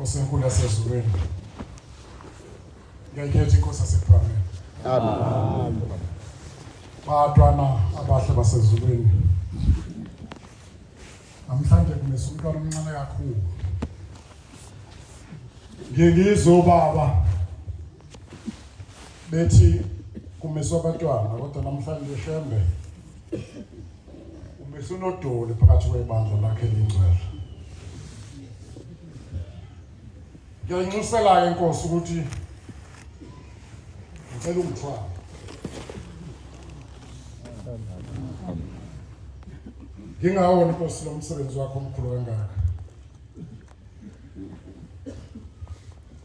Nkosi enkulu yasezulwini. Ngiyayikhetha inkosi yasekuphakameni. Amen. Batwana abahle basezulwini. Namhlanje kumisa umntwana omncane kakhulu. Ngiye ngizwe ubaba bethi kumiswa abantwana kodwa namhlanje shembe umisa unodoli phakathi kwebandla lakhe elingcwele. Ngiyayinxusela-ke inkosi ukuthi ngicela ungithwale. Ngingawona inkosi lo msebenzi wakho omkhulu kangaka.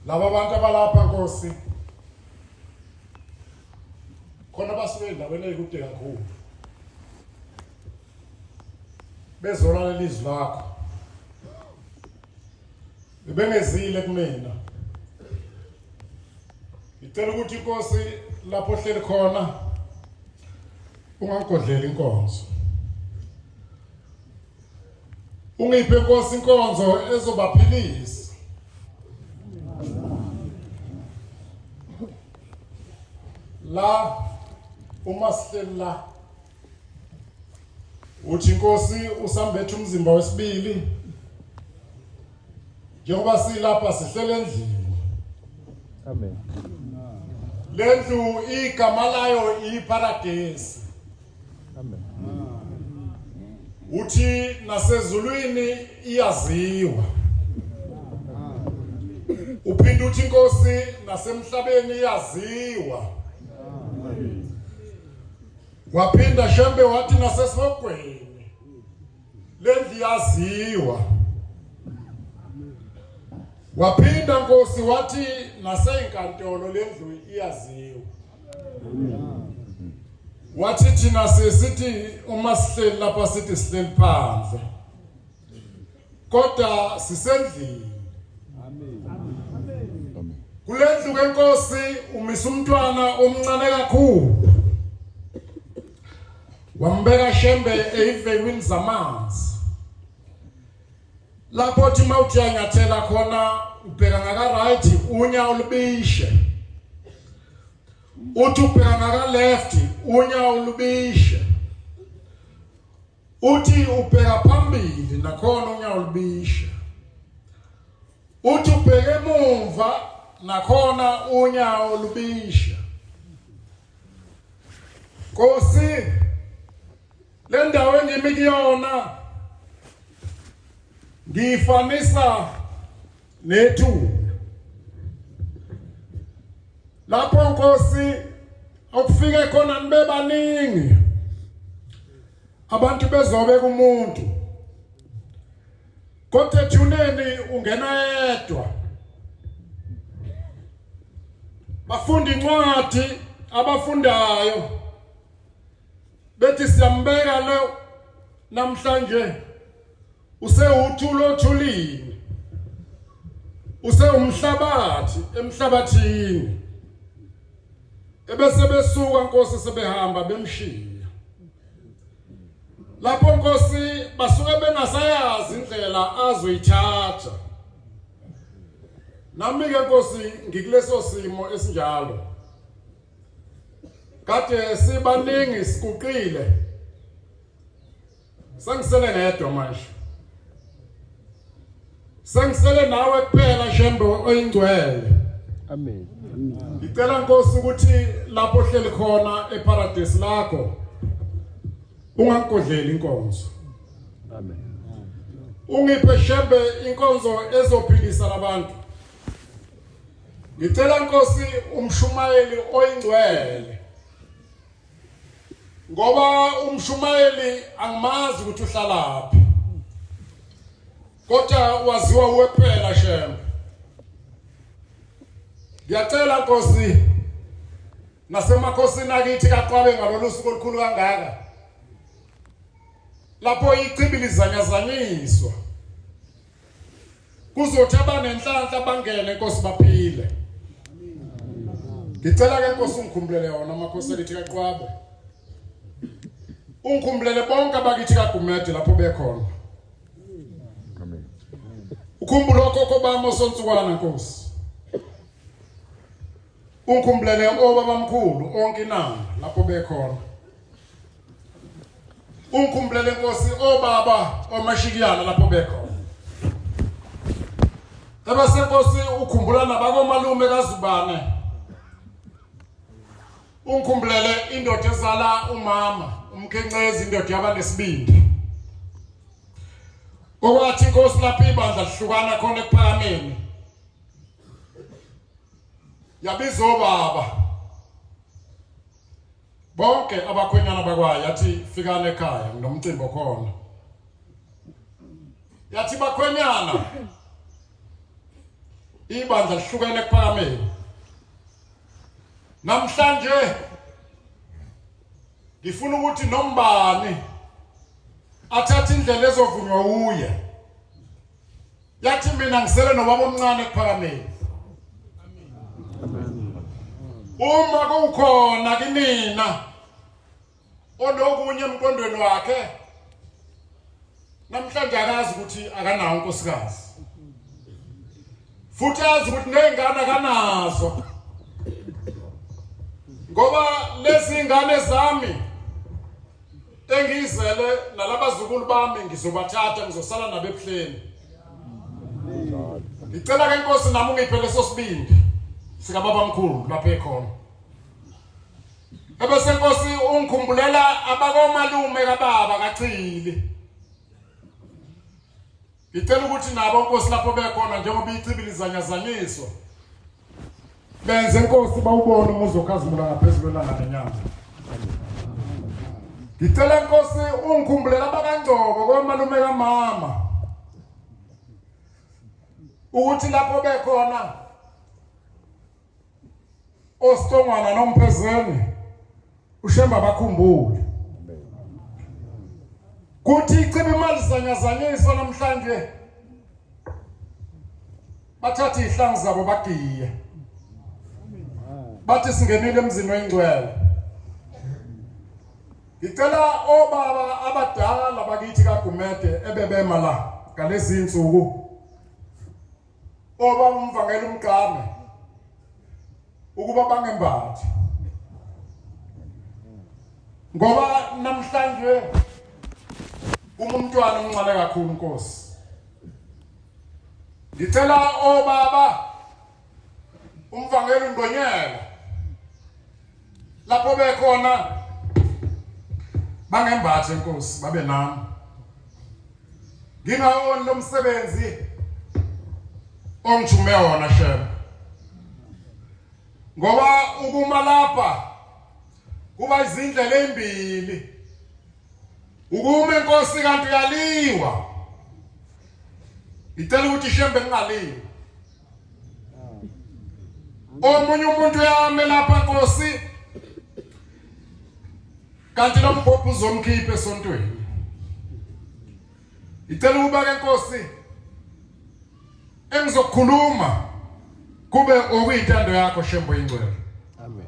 Laba bantu abalapha Nkosi khona basuke endaweni eyikude kakhulu bezolalela izwi lakho bebengezile kumina ngicela ukuthi inkosi lapho ohleli khona ungangigodleli inkonzo Ungiphe Nkosi inkonzo ezobaphilisa. La uma sihleli la uthi Nkosi usambethe umzimba wesibili njengoba silapha sihlele endlini. Amen. Lendlu igama layo iparadesi. Amen. Uthi nasezulwini iyaziwa. Uphinde uthi inkosi nasemhlabeni iyaziwa. Waphinda Shembe wathi nasesihogweni lendlu iyaziwa. Waphinda Nkosi wathi naseyinkantolo lendlu iyaziwa. Wathi thina sesithi uma sihleli lapha sithi sihleli phandle. Kodwa sisendlini. Amen. Kulendlu kenkosi umisa umntwana omncane kakhulu. Wambeka Shembe eyivekwini zamanzi. Lapho uthi mawuthi uyanyathela khona ubheka ngaka right unyawo lubishe. Uthi ubheka ngaka left unyawo lubishe. Uthi ubheka phambili nakhona unyawo lubishe. Uthi ubheka emumva nakhona unyawo lubishe. Nkosi Le ndawo engimi kuyona ngiyifanisa nethuna. Lapho Nkosi okufike khona nibe baningi abantu bezobeka umuntu kodwa ethuneni ungena yedwa bafunda incwadi abafundayo bethi siyambeka lo namhlanje usewuthula othulini usewumhlabathi emhlabathini ebese besuka nkosi sebehamba bemshiya lapho nkosi basuke bengasayazi indlela azoyithatha nami ke nkosi ngikuleso simo esinjalo Kade sibaningi siguqile. Sengisele ngedwa manje. Sengisele nawe kuphela Shembe oyingcwele. Amen. Ngicela Nkosi ukuthi lapho ohleli khona eparadise lakho ungangigodleli inkonzo. Amen. Ungiphe Shembe inkonzo ezophilisa labantu. Ngicela Nkosi umshumayeli oyingcwele. Ngoba umshumayeli angimazi ukuthi uhlalaphi. Kodwa waziwa uwe kuphela Shembe. Ngiyacela Nkosi nasemakhosini akithi kaQwabe ngalolu suku olukhulu kangaka. Lapho ichibi lizanyazanyiswa. Kuzothi abanenhlanhla bangene Nkosi baphile. Ngicela ke Nkosi ungikhumbulele yona amakhosi akithi kaQwabe. Ungikhumbulele bonke abakithi kaGumede lapho bekhona. Amen. Ukhumbule okhokho bami osonsukwana Nkosi. Ungikhumbulele obabamkhulu onke inanga lapho bekhona. Ungikhumbulele Nkosi obaba omashikiyana lapho bekhona. Ebese Nkosi ukhumbula nabakomalume kaZubane. Ungikhumbulele indoda ezala umama, umkhencezi indoda yabanesibindi. Okwathi inkosi lapho ibandla lihlukana khona ekuphakameni. Yabiza obaba. Bonke abakhwenyana bakwayo yathi fikani ekhaya nginomcimbi okhona. Yathi bakhwenyana ibandla lihlukene ekuphakameni. Namhlanje ngifuna ukuthi nombani athathe indlela ezovunywa uye yathi mina ngisele nobaba omncane ekuphakameni uma kukhona kinina onokunye emqondweni wakhe namhlanje akazi ukuthi akanawo unkosikazi futhi azi ukuthi nezingane akanazo ngoba lezi ngane zami engiyizele nalabazukulu bami ngizobathatha ngizosala nabo ebuhleni ngicela ke inkosi nami ungiphe leso sibindi sikababa mkhulu lapho ekhona ebese inkosi ungikhumbulela abakomalume kababa kachili ngicela ukuthi nabo nkosi lapho bekhona njengoba ichibi lizanyazanyiswa benze nkosi bawubone umuzi okhazimula ngaphezulu kwelanga nenyanga ngicela nkosi ungikhumbulela abakangcobo komalume kamama ukuthi lapho bekhona ositongwana nomphezeni ushemba bakhumbule kuthi ichiba imali zanyazanyiswa namhlanje bathathe izihlangu zabo bagiye bathi singenile emzini wengcwele ngicela obaba abadala bakithi kaGumede ebebema la ngalezi insuku obaba umvangeli umgqame ukuba bangembathi ngoba namhlanje uma umntwana omncane kakhulu Nkosi ngicela obaba umvangeli ungonyela lapho bekhona bangembathe Nkosi babe nami ngingawoni lo msebenzi ongithume wona shem ngoba ukuma lapha kuba izindlela ezimbili ukuma enkosi kanti uyaliwa ngicela ukuthi shembe ngingaliwi omunye umuntu uyame lapha nkosi kanti lo mbhobho uzomkhipha esontweni ngicela ukuba ke nkosi engizokhuluma kube okuyintando yakho shembo ingcwele amen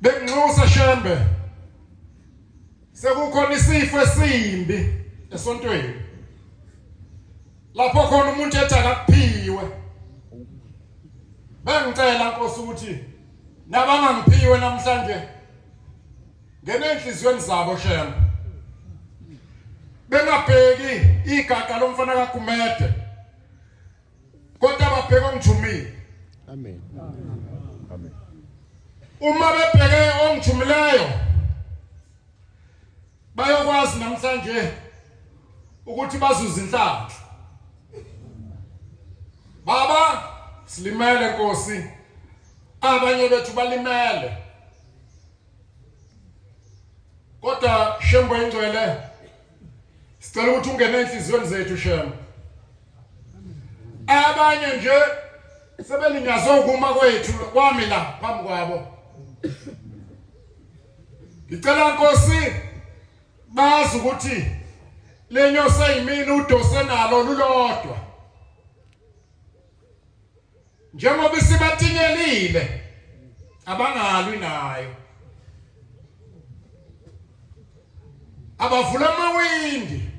benginxusa shembe sekukhona isifo esimbi esontweni lapho khona umuntu ethi akakuphiwe bengicela nkosi ukuthi nabangangiphiwe namhlanje ngene enhliziyweni zabo shem bengabheki igaga lomfana kaGumede kodwa babheke ongithumile amen amen uma bebheke ongithumileyo bayokwazi namhlanje ukuthi bazuze inhlanhla baba silimele nkosi abanye bethu balimele kodwa shembo ingcwele sicela ukuthi ungene enhliziyweni zethu shembo abanye nje sebelinyazwe ukuma kwethu kwami la phambi kwabo ngicela nkosi bazi ukuthi lenyosi eyimini udose nalo lulodwa njengoba isibatinyelile abangalwi nayo abavula amawindi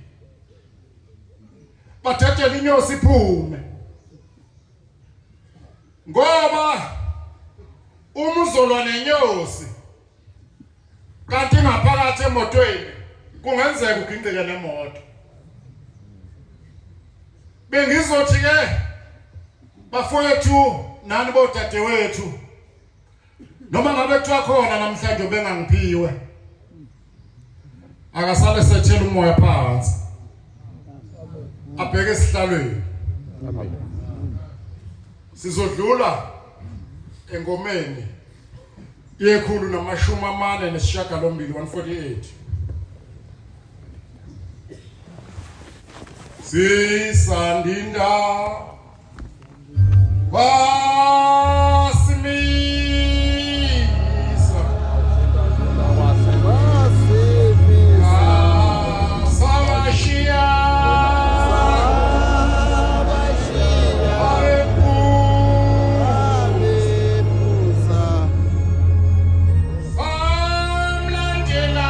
Badedele inyosi iphume. Ngoba uma uzolwa nenyosi kanti ngaphakathi emotweni kungenzeka ugingqike nemoto. Bengizothi ke bafowethu nani bodadewethu noma ngabe kuthiwa khona namhlanje ubengangiphiwe akasale sethela umoya phansi abheke esihlalweni sizodlula engomeni ye-148 148 sisandinda wasimisa sawashiya samlandela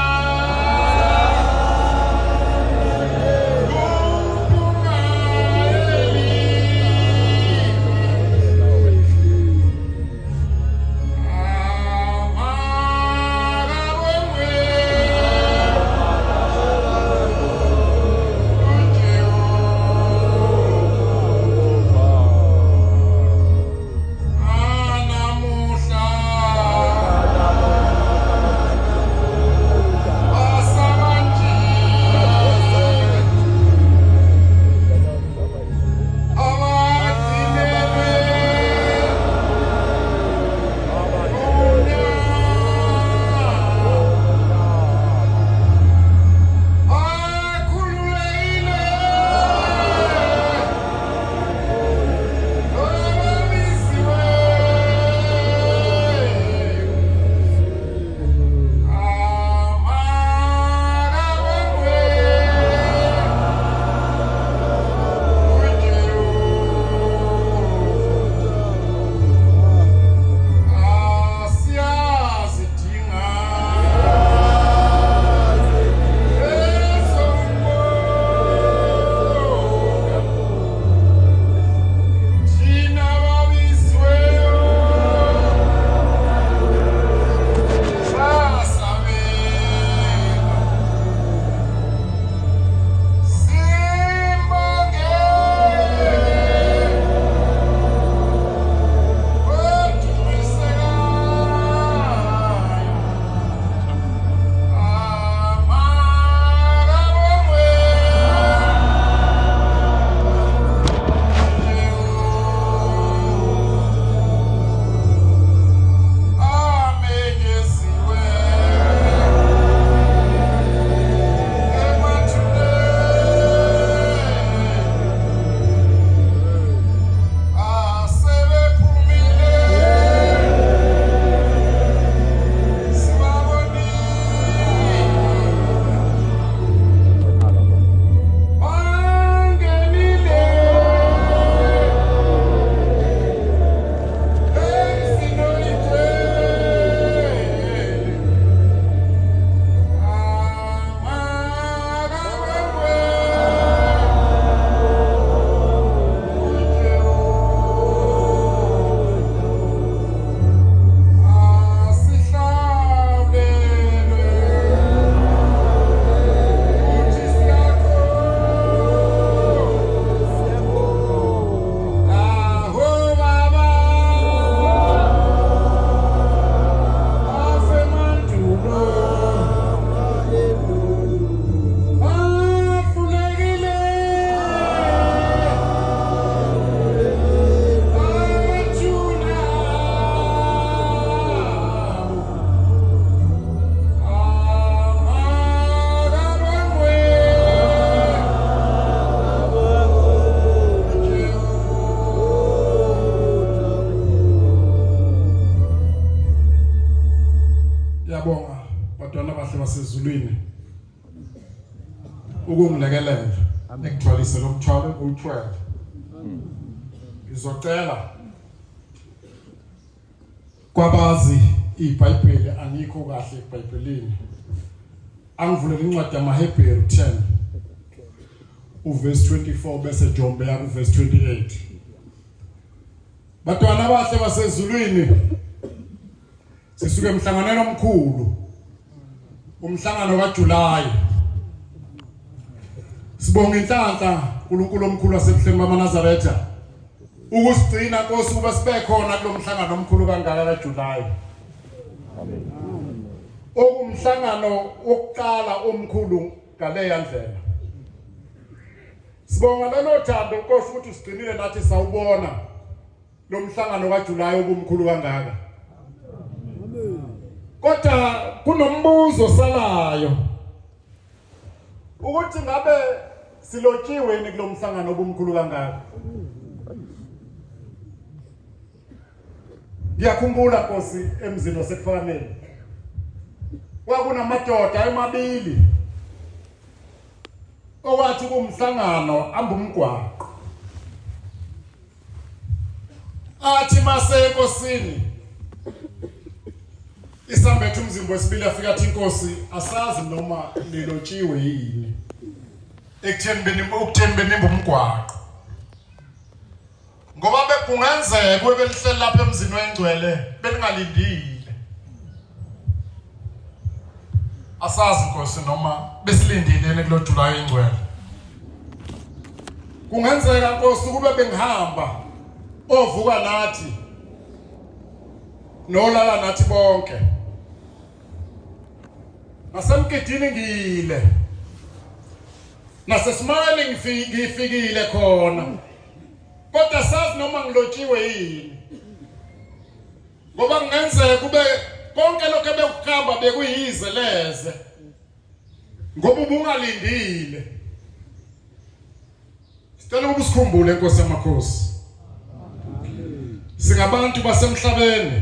Ngiyabonga bantwana bahle basezulwini ukungilekelela nekuthwalise lo mthwalo uwuthwele. Ngizocela kwabazi iBhayibheli angikho kahle eBhayibhelini. Angivulele incwadi yamaHebheru 10. uverse 24 bese jombe ya kuverse 28. Batwana abahle basezulwini, sisuke emhlanganweni omkhulu, umhlangano kaJuly. Sibonga inhlanhla uNkulunkulu omkhulu wasebuhleni bamaNazaretha ukusigcina Nkosi ukuba sibe khona kulomhlangano omkhulu kangaka kaJuly. Amen. Okumhlangano wokuqala omkhulu ngaleya ndlela. Sibonga lolo thando Nkosi ukuthi usigcinile nathi sawubona lo mhlangano kaJuly obumkhulu kangaka. Kodwa kunombuzo osalayo ukuthi ngabe silotshiwe yini kulo mhlangano obumkhulu kangaka. Ngiyakhumbula Nkosi emzini waseKuphakameni kwakunamadoda emabili owathi kumhlangano amba umgwaqo athi mase enkosini isambethe umzimba wesibili afika athi inkosi asazi noma nilotshiwe yini ekutheni benimba ukutheni benimba umgwaqo ngoba bekungenzeka kube belihleli lapha emzini wengcwele belingalindile. Asazi Nkosi noma besilindile yini kulo July ingcwele. Kungenzeka Nkosi kube bengihamba ovuka nathi nolala nathi bonke. Nasemgidini ngiyile. Nasesimayeni ngifikile khona. Kodwa sazi noma ngilotshiwe yini. Ngoba kungenzeka kube konke lokho ebekuhamba bekuyize leze. Ngoba ubungalindile. Sicela ukuba usikhumbule Nkosi yamakhosi. Singabantu basemhlabeni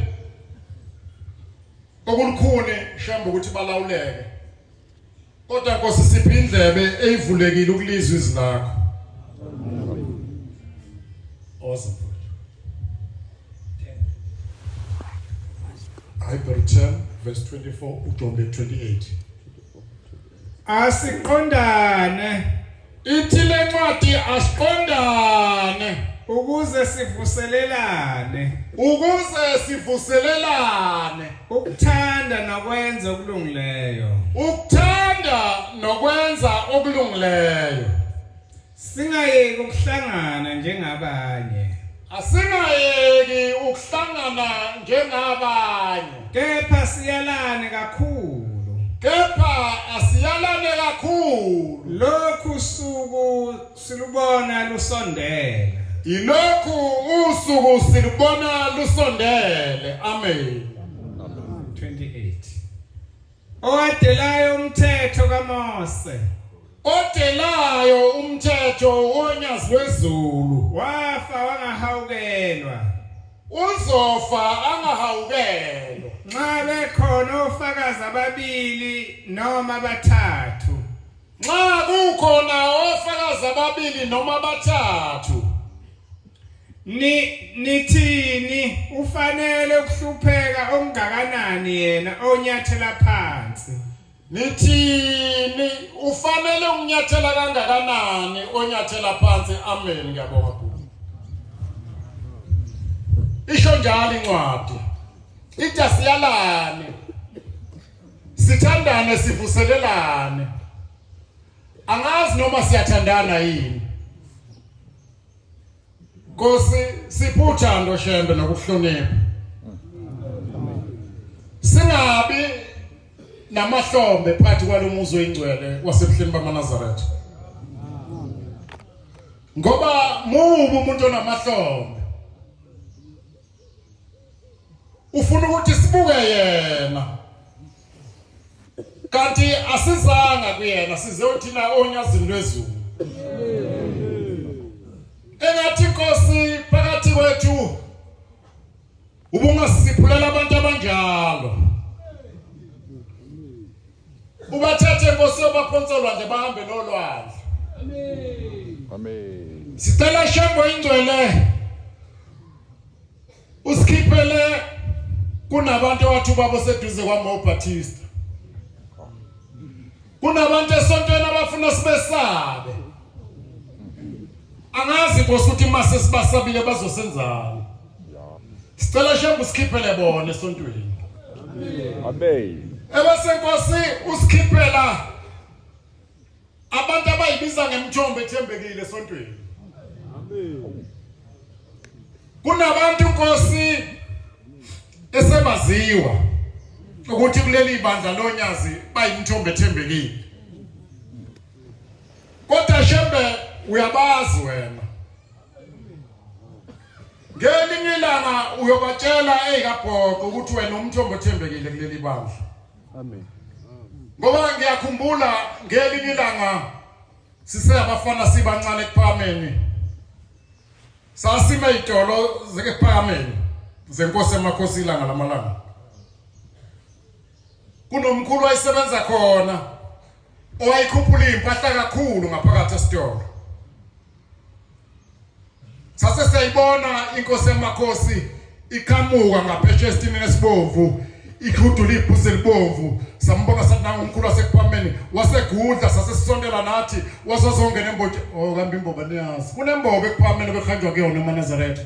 okulukhuni shembe ukuthi balawuleke. Kodwa Nkosi siphe indlebe eyivulekile ukulizwa izwi lakho. Oza mfowethu. Hebrew 10 verse 24 ujombe 28. Asiqondane. Ithi lencwadi asiqondane ukuze sivuselelane, ukuze sivuselelane ukuthanda nokwenza okulungileyo, ukuthanda nokwenza okulungileyo. Singayeki ukuhlangana njengabanye, asingayeki ukuhlangana njengabanye, kepha siyalane kakhulu, kepha asiyalane kakhulu. Lokhu suku silubona lusondela, yilokhu usuku silubona lusondele. Amen. 28 Owadelayo umthetho kaMose, odelayo umthetho wonyazi lwezulu, wafa wangahawukelwa, uzofa angahawukelwa. Nxa bekhona ofakazi ababili noma abathathu, nxa kukhona ofakazi ababili noma abathathu, Ni nithini ufanele ukuhlupheka okungakanani yena onyathela phansi? Nithini ufanele ukunyathela kangakanani onyathela phansi? Amen. Ngiyabonga bhuti. Isho njalo incwadi. Ithi asiyalane. Sithandane sivuselelane. Angazi noma siyathandana yini. Nkosi siphe uthando Shembe nokuhlonipha. Singabi namahlombe phakathi kwalomuzi oyingcwele wasebuhleni bamaNazaretha. Ngoba mubi umuntu onamahlombe. Ufuna ukuthi sibuke yena. Kanti asizanga kuyena size uthina onyazini lwezulu. Engathi Nkosi phakathi kwethu ubungasiphulela abantu abanjalo. Ubathathe Nkosi yobaphonsa olwandle bahambe nolwandle. Amen. Amen. Sicela Shembo ingcwele usikhiphele kunabantu awathi ubaba oseduze kwami uBaptist. Kunabantu esontweni abafuna sibesabe. Angazi Nkosi ukuthi mase sibasabile bazosenzani. Sicela Shembe usikhiphele bona esontweni. Amen. Ebese Nkosi usikhiphela abantu abayibiza ngemithombo ethembekile esontweni. Amen. Kunabantu Nkosi esebaziwa ukuthi kuleli bandla lonyazi bayimithombo ethembekile. Kodwa Shembe uyabazi wena. Ngelinye ilanga uyobatshela eyikabhoqo ukuthi wena umthombo othembekile kuleli bandla. Amen. Ngoba ngiyakhumbula ngelinye ilanga siseyabafana sibancane ekuphakameni. Sasime itolo zekuphakameni zenkosi emakhosi ilanga lamalanga. Kunomkhulu wayesebenza khona owayikhuphula impahla kakhulu ngaphakathi esitolo. Sase siyayibona inkosi yamakhosi iqhamuka ngaphesheya esitimini esibomvu ikhudula ibhusi elibomvu sambona sathi nangu umkhulu wasekuphameni wasegudla sase sisondela nathi wasazongena embotshe oh kambe imboba niyazi kunembobo ekuphameni bekuhanjwa kuyona emaNazaretha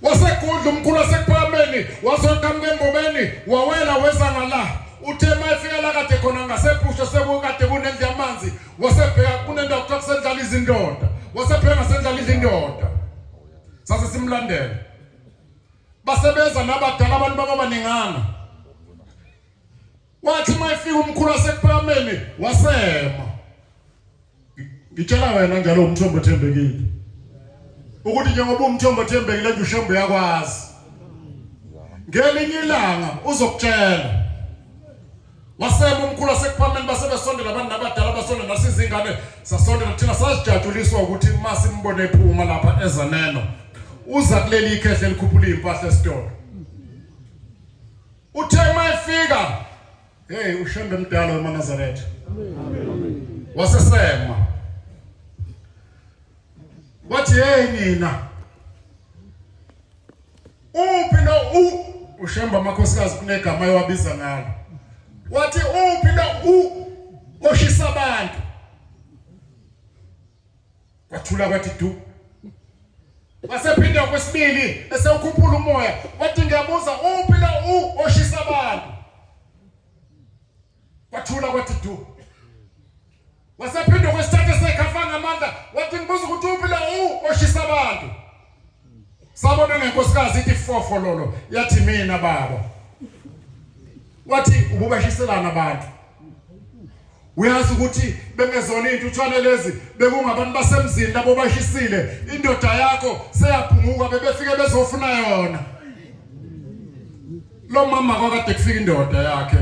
wasegudla umkhulu wasekuphameni wazoqhamuka embobeni wawela weza ngala uthe uma efika la kade khona ngasephusha sekukade kunendlu yamanzi wasebheka kunendawo kuthiwa kusendlala izindoda wasebheka ngasendlala izindoda sase simlandela basebenza nabadala abantu bababaningana wathi uma efika umkhulu wasekuphakameni wasema ngitshela wena njalo umthombo othembekile ukuthi njengoba umthombo othembekile nje ushembe uyakwazi ngelinye ilanga uzokutshela wasema umkhulu wasekuphameni base besondela abantu nabadala basondela nasizingane sasondela thina sasijatshuliswa ukuthi uma simbone ephuma lapha ezaneno uza kuleli ikhehle elikhuphula iy'mpahla esitolo uthe uma efika hey ushembe mdala wemaNazaretha wasesema wathi hey nina uphi lo u ushemba amakhosikazi kunegama ayowabiza ngalo wathi uphi lo u oshisa abantu kwathula kwathi du wasephinda kwesibili esewukhuphula umoya wathi ngiyabuza uphi lo u oshisa abantu kwathula kwathi du wasephinde kwesithathu esekhafa ngamandla wathi ngibuza ukuthi uphi lo u oshisa abantu sabona ngenkosikazi ithi fofo lolo yathi mina baba wathi ububashiselana abantu uyazi ukuthi bengezona iy'ntuthwane lezi bekungabantu basemzini labo bashisile indoda yakho seyaphunguka bebefike bezofuna yona lo mama kwakade kufika indoda yakhe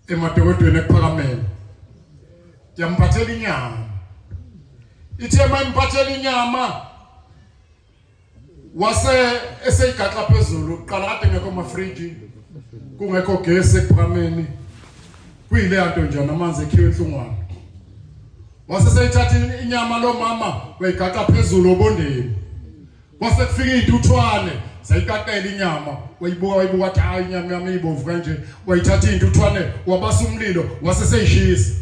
emadokodweni ekuphakameni yamphathela inyama ithe mayimphathela inyama wase eseyigaxa phezulu kuqala kade ngekho amafriji kungekho gesi ekuphakameni kuyileya nto nje namanzi ekhiwe enhlungwane wase seyithatha inyama lo mama wayigaxa phezulu obondeni Kwase kufika iy'ntuthwane zayikakela inyama wayibuka wayibuka wathi hayi inyama yami ibomvu kanje wayithatha iy'ntuthwane wabasa umlilo wase seyishisa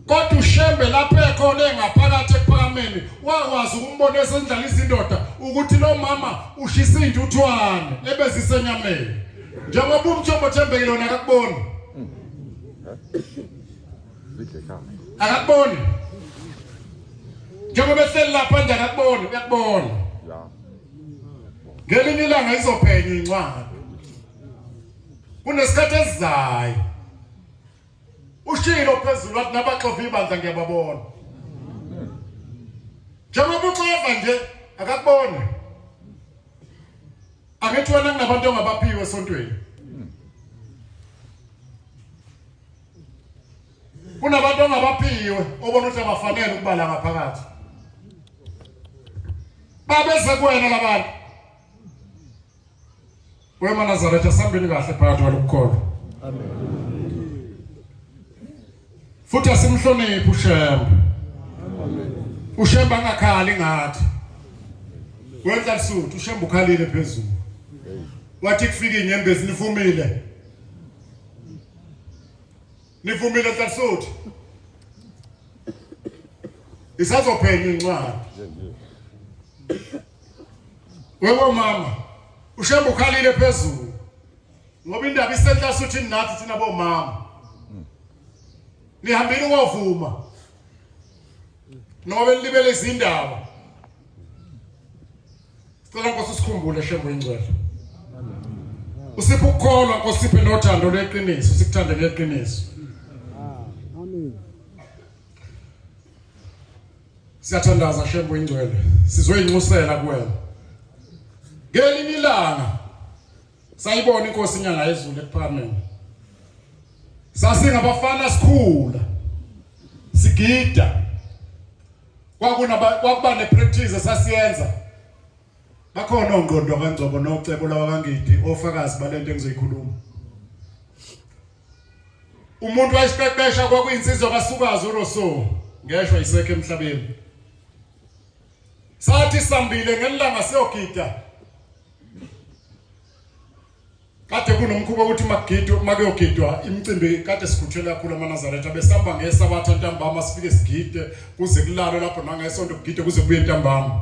kodwa ushembe lapho ekhona engaphakathi ekuphakameni wakwazi ukumbona esendlala izindoda ukuthi lo mama ushisa iy'ntuthwane ebezisenyameni njengoba umthombo othembekile wona akakuboni akakuboni njengoba ehleli lapha nje akakuboni uyakubona ngelinye ilanga izophenya incwadi kunesikhathi esizayo ushilo phezulu wathi nabaxova ibandla ngiyababona njengoba uxova nje akakuboni angithi wena kunabantu ongabaphiwe esontweni Kunabantu ongabaphiwe obona ukuthi abafanele ukuba la ngaphakathi. Babeze kuwena labantu. Wema Nazaretha sambeni kahle phakathi kwalokukholwa. Amen. Futhi asimhloniphi uShembe. Amen. uShembe angakhali ngathi. Wenza lisuthu uShembe ukhalile phezulu. Wathi kufika inyembezi nivumile. Nivumile Nhlasuthu. Isazophenya incwadi. Webo mama, uShembe ukhalile phezulu. Ngoba indaba isenhlasuthini nathi thina bomama. Nihambile ukovuma. Noma benilibele izindaba. Sicela Nkosi usikhumbule Shembe ingcwele. Usiphe ukukholwa Nkosi siphe nothando lweqiniso sikuthande ngeqiniso. Amen. Siyathandaza Shembe ingcwele. Sizoyinxusela kuwena. Ngelinye ilanga sayibona inkosi inyanga yezulu ekuphakameni. Sasingabafana sikhula. Sigida. Kwakunaba kwakuba nepractice sasiyenza. Bakhona ongqondo kaNgcobo nocebo lwakangidi ofakazi balento engizoyikhuluma. Umuntu wayisiqeqesha kwakuyinsizwa kaSukazi uRousseau ngeshwa isekho emhlabeni. Sathi sambile ngelanga siyogida. Kade kunomkhuba ukuthi makugidwa makuyogidwa imicimbi kade sikhuthele kakhulu amaNazaretha besihamba ngeSabatha ntambama sifike sigide kuze kulalwe lapho nangesonto kugide kuze kubuye ntambama.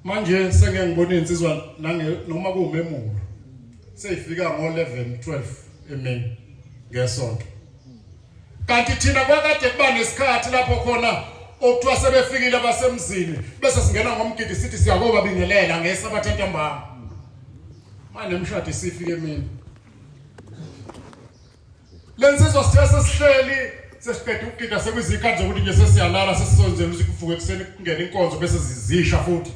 Manje sengeke ngibone insizwa nange noma kuwumemulo. Seyifika ngo-11 12 emini ngesonto. Kanti thina kwakade kuba nesikhathi lapho khona okuthiwa sebefikile abasemzini bese singena ngomgidi sithi siyakobabingelela ngeSabatha ntambama. Manje nemshado isifike emini. Lensizwa sithe sesihleli sesiqeda ukugida sekuyizikhathi zokuthi nje sesiyalala sesisonzela ukuthi kuvuke ekuseni kungena inkonzo bese zizisha futhi.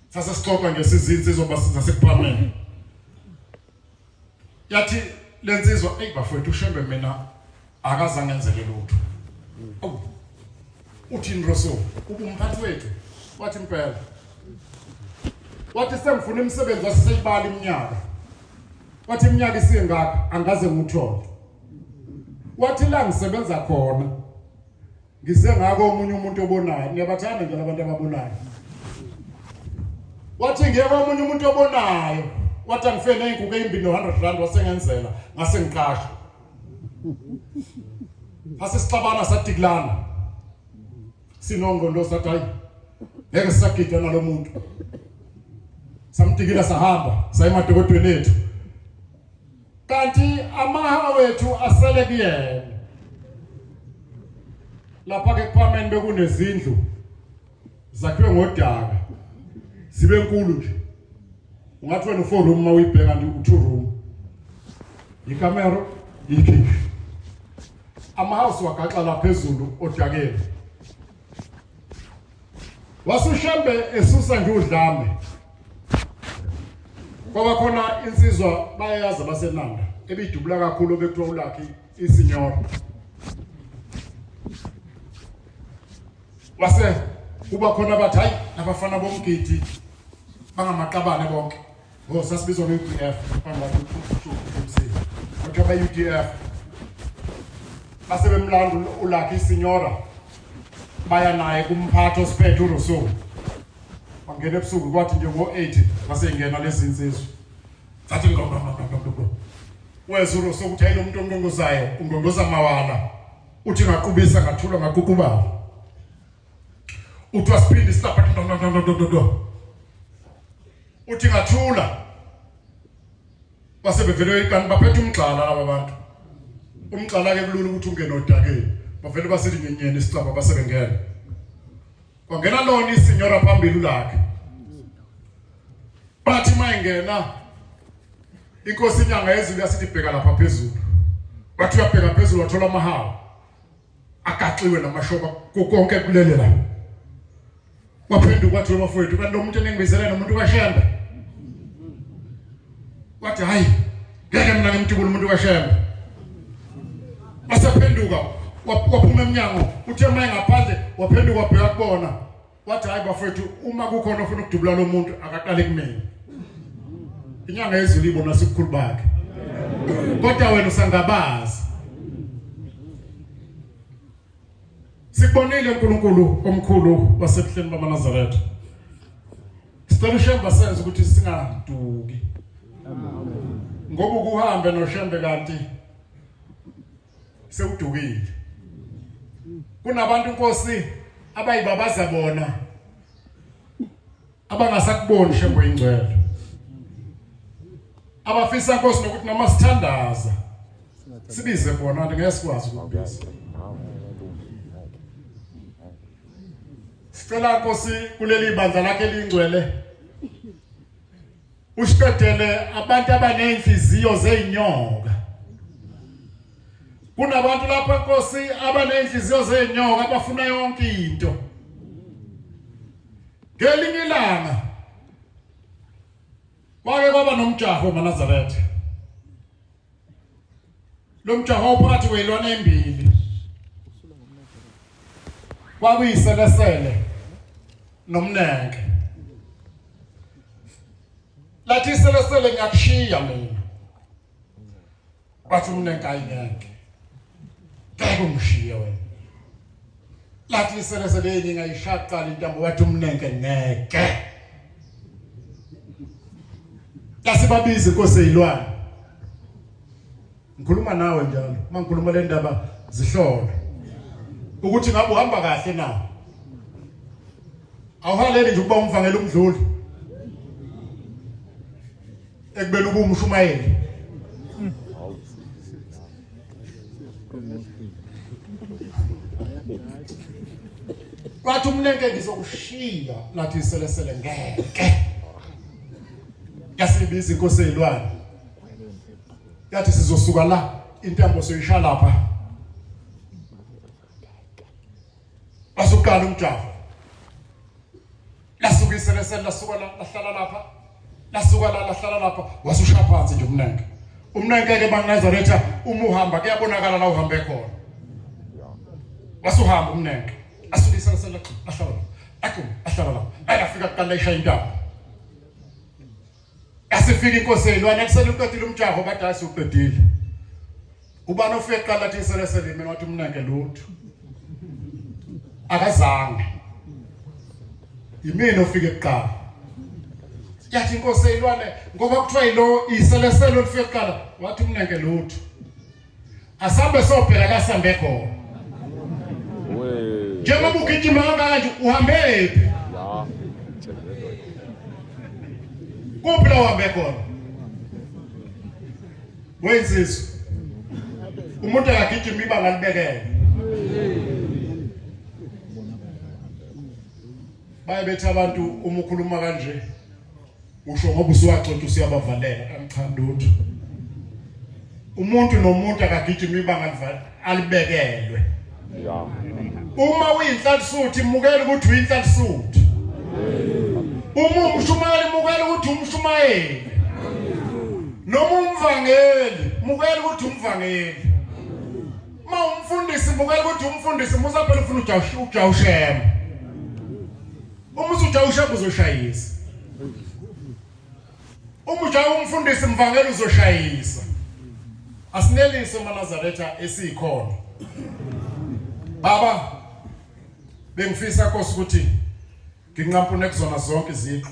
Sase sixoxa nje sizinsizwa zasekuphameni. Yathi lensizwa eyi bafowethu uShembe mina akazange enzele lutho. Awu. Uthini Rosso? Ubumphathi wethu. Wathi impela. Wathi sengifuna imisebenzi waseseyibala iminyaka. Wathi iminyaka isingaka angaze ngiwuthole. Wathi la ngisebenza khona ngize ngako omunye umuntu obonayo. Ngiyabathanda nje labantu ababonayo. Wathi ngiye komunye umuntu obonayo. Wathi angifene nezinkukhu ezimbili no-100 rand wasengenzela ngase ngiqashwa. Sase sixabana sadikulana. Sinongqondo sathi hayi ngeke sisagida nalomuntu. Samdikila sahamba saya emadokodweni ethu. Kanti amaha wethu asele kuyena. Lapha ke kuphameni bekunezindlu zakhiwe ngodaka zibe nkulu nje. Ungathi wena u4 room uma uyibheka nje u2 room. Ikamero ikhishi. Amahouse wagaxa la phezulu odakeni. Wasushembe esusa nje udlame. Kwaba khona insizwa bayayazi abasenanda ebidubula kakhulu obekuthiwa uLucky isinyoro. Wase kuba khona bathi hayi nabafana bomgidi bangamaqabane bonke. Oh sasibizwa nge-UDF bangathi kuthiwa ba-UDF base bemlanda uLucky Sinyora baya naye kumphathi osiphethe uRousseau bangena ebusuku kwathi nje ngo-8 base ingena lezi nsizwa zathi ngqongqongqongqongqo weza uRousseau ukuthi hayi lo muntu ongqongozayo ungqongoza mawala uthi ngaqubisa ngathulwa ngaququbala uthi wasiphinde isitapha ngqongqongqongqongqo uthi ngathula base bevele kanti baphethe umgxala laba bantu umgxala ke kulula ukuthi ungene odakeni bavele basithi nyenyeni isicaba base bengena kwangena lona isinyora phambili ulakhe bathi mayingena inkosi inyanga yezulu yasithi bheka lapha phezulu bathi uyabheka phezulu wathola amahawu agaxiwe namashoba konke kulele la waphenduka wathi bafowethu kanti lo muntu eningibizele nomuntu kaShembe wathi hayi ngeke mina ngimdubule umuntu kaShembe wasephenduka waphuma emnyango uthe uma engaphandle waphenduka wabheka kubona wathi hayi bafowethu uma kukhona ofuna ukudubula lo muntu akaqale kumina inyanga yezulu ibona sibukhulu bakhe kodwa wena usangabazi sikubonile uNkulunkulu omkhulu wasebuhleni bamaNazaretha sicela uShembe asenze ukuthi singaduki ngoba ukuhambe noShembe kanti sewudukile kunabantu inkosi abayibabaza bona abangasakuboni Shembe ingcwele abafisa Nkosi nokuthi noma sithandaza sibize bona kanti ngeke sikwazi ukubiza. Sicela Nkosi kuleli bandla lakhe elingcwele usiqedele abantu abanenhliziyo zezinyoka. Kunabantu lapha Nkosi abanenhliziyo zezinyoka abafuna yonke into. Ngelinye ilanga kwake kwaba nomjaho emaNazaretha. Lo mjaho uphakathi kweyilwane embili. Kwakuyiselesele nomnenke. Lathi iselesele ngiyakushiya mina. Wathi umnenke ayingeke. Ngeke ungishiye wena. Lathi iselesele ngingayishaqala intambo wathi umnenke ngeke. Yasibabiza inkosi eyilwane. Ngikhuluma nawe njalo, uma ngikhuluma le ndaba zihlole. Ukuthi ngabe uhamba kahle na? Awuhaleli nje ukuba umvangeli umdluli. Ekubeni uba umshumayeli. Kwathi umnenke ngizokushiya lathi iselesele ngeke. Yasibiza inkosi eyilwane. Yathi sizosuka la intambo soyisha lapha. Basuqala umjaho. Lasuka iselesele lasuka la lahlala lapha. Lasuka la lahlala lapha wasushaya phansi nje umnenke. Umnenke ke banazaretha uma uhamba kuyabonakala la uhambe khona. Wasuhamba umnenke. Asuka iselesele lahlala la. Akum ahlala la. Ayafika kuqala ishaya intambo. Yasifika inkosi eyilwane kuseluqedile umjaho badala siwuqedile. Ubani ofike kuqala athi iselesele mina wathi umnanke lutho. Akazange. Yimina ofike kuqala. Yathi inkosi eyilwane ngoba kuthiwa yilo iselesele olifike kuqala wathi umnanke lutho. Asambe sobheka la sambe khona. Njengoba ugijima kangaka nje uhambe phi? Ya. Kuphi la uhambe khona? Wensizwa. Umuntu akagijima ibanga libekele. Baye bethi abantu uma ukhuluma kanje usho ngoba usuwagcotha usuyabavalela angichandi lutho. Umuntu nomuntu akagijima ibanga alibekelwe. Ya. Uma uyinhlalisuthi mukela ukuthi uyinhlalisuthi. Uma umshumayeli mukela ukuthi umshumayeli. Noma umvangeli mukela ukuthi umvangeli. Uma umfundisi mukela ukuthi umfundisi musa phela ufuna ujawushema. Uma usujawushema uzoshayisa. Uma ujaha umfundisi mvangeli uzoshayisa. Asinelise amaNazaretha esikhona. Baba bengifisa Nkosi ukuthi nginqampune kuzona zonke iziqu.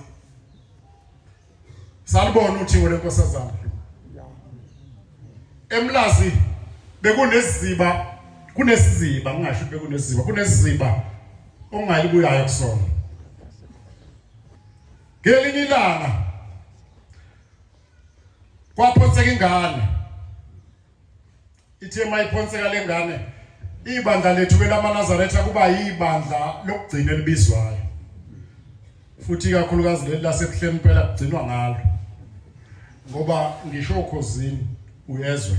Salibona uthingo lenkosazana. Emlazi bekuneziba kunesiziba ngingasho bekuneziba kunesiziba ongayibuyayo kusona. Ngelinye ilanga kwaphonseka ingane ithe mayiphonseka lengane ibandla lethu kwelamaNazaretha kuba yibandla lokugcina elibizwayo futhi ikakhulukazi leli lasebuhleni impela kugcinwa ngalo ngoba ngisho okhozini uyezwa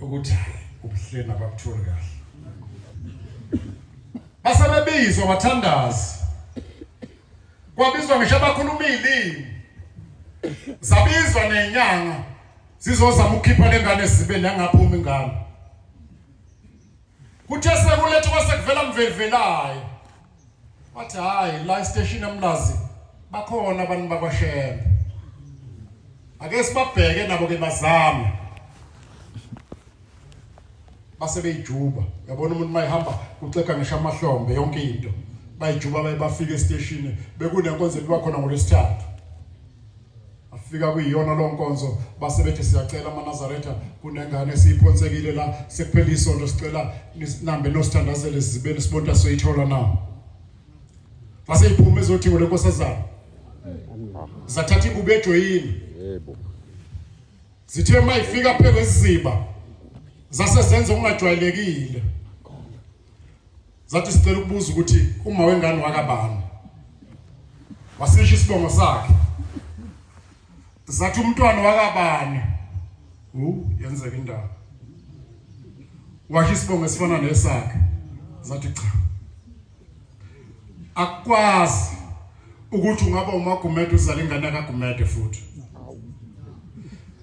ukuthi hayi ubuhleni ababutholi kahle basebebizwa bathandazi kwabizwa ngisho abakhuluma izilimi zabizwa nenyanga zizozama ukukhipha lengane esizibeni yangaphuma ingane kuthe sekulethwa kwase kuvela mvelivelayo wathi hayi la station emlazi bakhona abantu bakwaShembe ake sibabheke nabo ke bazame base beyijuba uyabona umuntu mayihamba kuxega ngisho amahlombe yonke into bayijuba baye bafika esiteshini bekunenkonzo ebiba khona ngolwesithathu. Fika kuyiyona lo nkonzo base bethi siyacela amaNazaretha kunengane esiyiphonsekile la sekuphela isonto sicela nisinambe nosithandazele sizibeni sibonta soyithola na. Base iphuma ezothingo lenkosazana. Zathatha ingubo ejoyini. Yebo. Zithe mayifika phezu kwesiziba zase zenza okungajwayelekile. Zathi sicela ukubuza ukuthi uma wengane wakabani. Wasisho isibongo sakhe. Zathi umntwana wakabani. U yenzeka indaba. Washo isibongo esifana nesakhe. Zathi cha. Akwazi ukuthi ungaba uMagumede uzala ingane kaGumede futhi.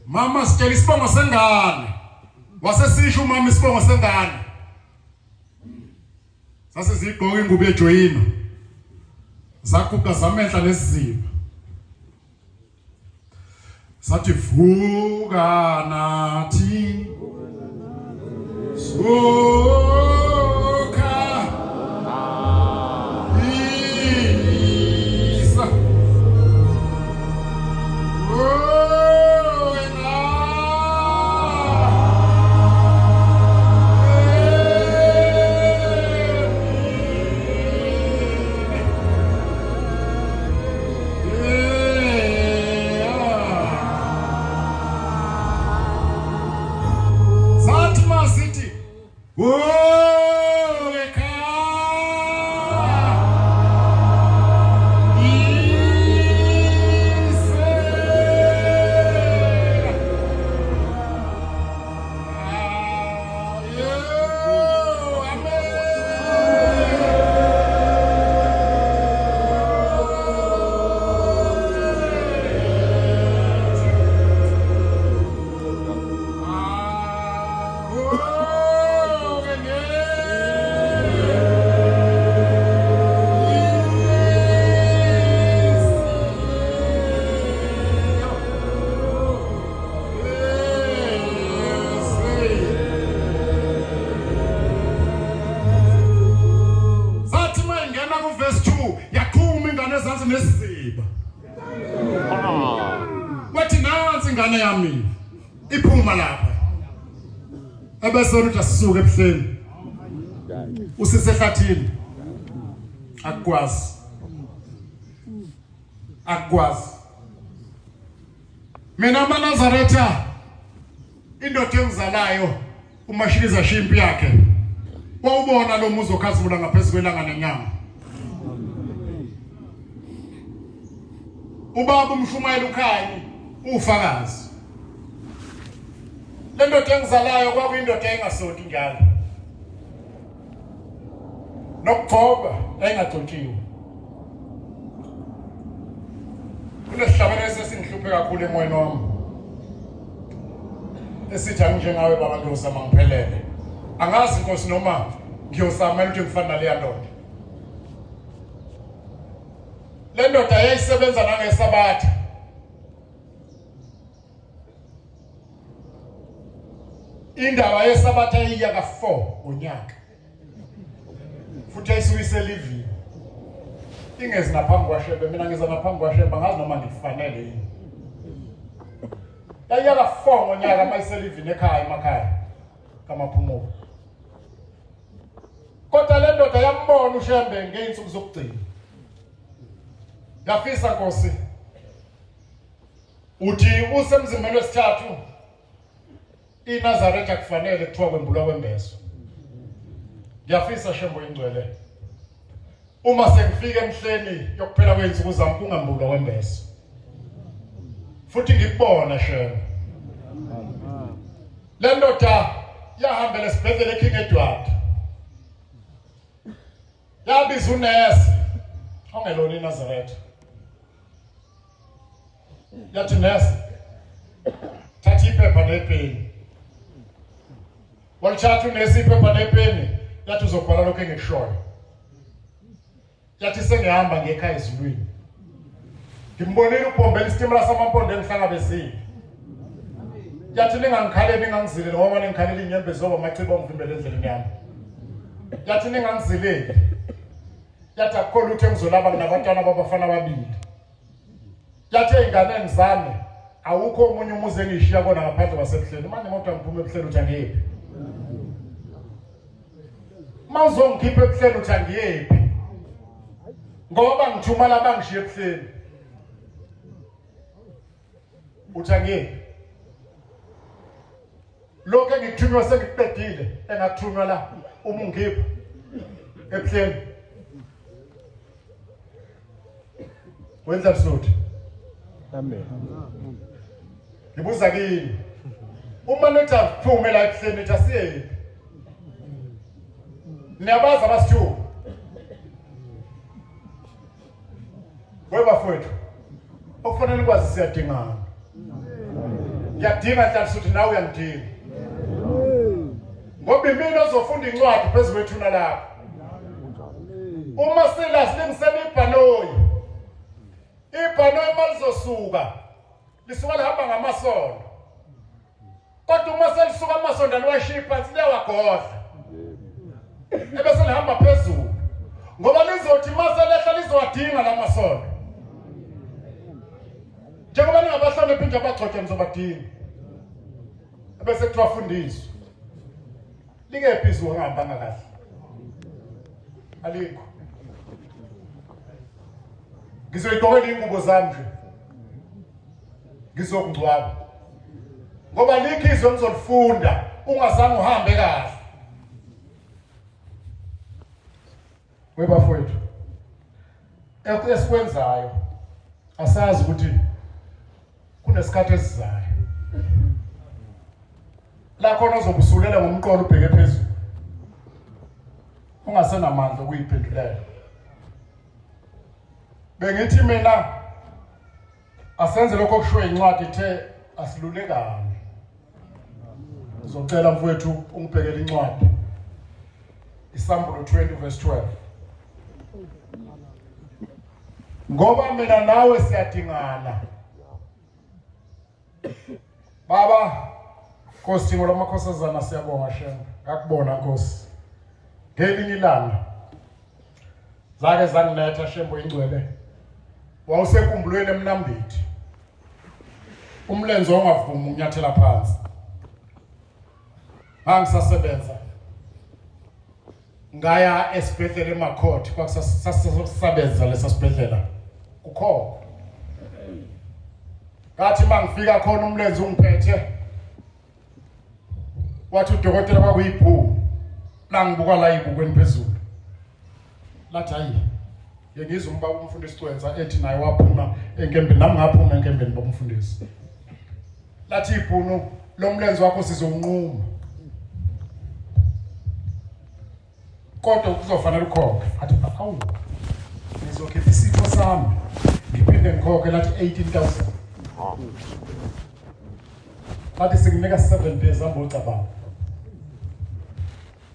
Mama sitshela isibongo sengane. Wasesisho umama isibongo sengane. Sase zigqoka ingubo yejoyina. Zaguqa zamenhla nesiziba. Sathi vuka nathi. Suka. Isa. Wena. Sathi masithi weka Sathi mayingena kuverse 2 yaqhuma ingane ezansi nesiziba. Wathi nansi ingane yami iphuma lapha. Ebese uthi asisuke ebuhleni. Usisehlathini. Akukwazi. Akukwazi. Mina amaNazaretha indoda engizalayo uMashiliza shimpi yakhe wawubona lo muzi okhazimula ngaphezulu kwelanga nenyanga. Ubaba umshumayela ukhanyi ufakazi. Le ndoda engizalayo kwakuyindoda engasonti njalo. Nokugcoba yayingagcotshiwe. Kunesihlabelo esesingihluphe kakhulu emoyeni wami. Esithi anginjengawe baba ngiyozama ngiphelele. Angazi Nkosi noma ngiyozama ukuthi ngifana naleya ndoda. Le ndoda yayisebenza nangesabatha. Indaba yesabatha iya ka-4 ngonyaka. Futhi yayisuke iselivini. Ingezi naphambi kwaShembe, mina ngiza naphambi kwaShembe angazi noma ngifanele yini. Yayiya ka-4 ngonyaka uma iselivini ekhaya emakhaya kaMaphumulo. Kodwa le ndoda yambona uShembe ngey'nsuku zokugcina. Yafisa Nkosi uthi usemzimbeni wesithathu iNazaretha kufanele kuthiwa kwembulwa kwembeso. Ngiyafisa Shembe oyingcwele uma sengifika emhleni yokuphela kwey'nsuku zami kungambulwa kwembeso futhi ngikubona Shembe. Le ndoda yahambela esibhedlela eKing Edward yabiza unesi ongelona iNazaretha yathi nesi thatha iphepha nepeni walithatha unesi iphepha nepeni yathi uzobhala lokho engikushoyo yathi sengihamba ngekhaya ezulwini ngimbonile ubhombela isitimela samampondo engihlangabezile yathi ningangikhaleli ningangizileli ngoba ningikhalela iy'nyembezi zoba amacibo angivimbela endleleni yami yathi ningangizileli yathi akukho lutho engizolaba nginabantwana babafana ababili yathi ey'nganeni zami Awukho omunye umuzi engishiya kona ngaphandle kwasebuhleni. Manje kodwa ngiphuma ebuhleni uthi angiyephi? Uma uzongikhipha ebuhleni uthi angiyephi? Ngoba ngithuma laba ngishiya ebuhleni. Uthi angiyephi? Lokho engikuthunywa sengikuqedile engakuthunywa la uma ungikhipha ebuhleni. Wenza lisuthi. Amen. Ngibuza kini. Uma nithi asiphume la ebuhleni nithi asiyephi? Niyabazi abasithuka. We bafowethu. Okufanele ukwazi siyadingana. Ngiyadinga Nhlanhla nawe uyangidinga. Ngoba imina ozofunda incwadi phezu kwethuna lakho. Uma sila silingisela ibhanoyi. Ibhanoyi malizosuka lisuka lihamba ngamasondo. Kodwa uma selisuka amasondo aliwashiyi phansi liyawagodla. Ebese lihamba phezulu. Ngoba lizothi uma selehla lizowadinga la masondo. Njengoba ningabahloniphi nje abagcotshwa nizobadinga. Ebese kuthiwa fundiswa. Likephi izwe ongahambanga kahle? Alikho. Ngizoyigqokela ingubo zami nje. Ngizokungcwaba. Ngoba likho izwe ngizolifunda ungazange uhambe kahle. Webafowethu. Esikwenzayo asazi ukuthi kunesikhathi esizayo la khona ozobusulela ngomqolo ubheke phezulu ungasenamandla okuyiphendulela bengithi mina asenze lokho okushiwo incwadi ithe asilulekane ngizocela mfowethu ungibhekele incwadi isambulo 20 verse 12 ngoba mina nawe siyadingana baba Nkosi Thingo lamakhosazana siyabonga Shembe ngakubona Nkosi ngelinye ilanga zake zanginetha Shembe oyingcwele wawusenkumbulweni emnambithi umlenze wawungavumi ukunyathela phansi ngangisasebenza ngaya esibhedlela eMakhoti kwakusasebenza lesa sibhedlela kukhona ngathi mangifika khona umlenze ungiphethe wathi udokotela kwakuyibhungu langibuka la ibukweni phezulu lathi hayi ngiyizwa umbaba umfundisi Cwensa ethi naye waphuma enkembeni nami ngaphuma enkembeni baba umfundisi lathi ibhunu lo mlenze wakho sizowunquma kodwa kuzofanele ukhokhe athi awu ngizokhipha isitho sami ngiphinde ngikhokhe lathi 18000 lathi sikunika 7 days hamba ucabanga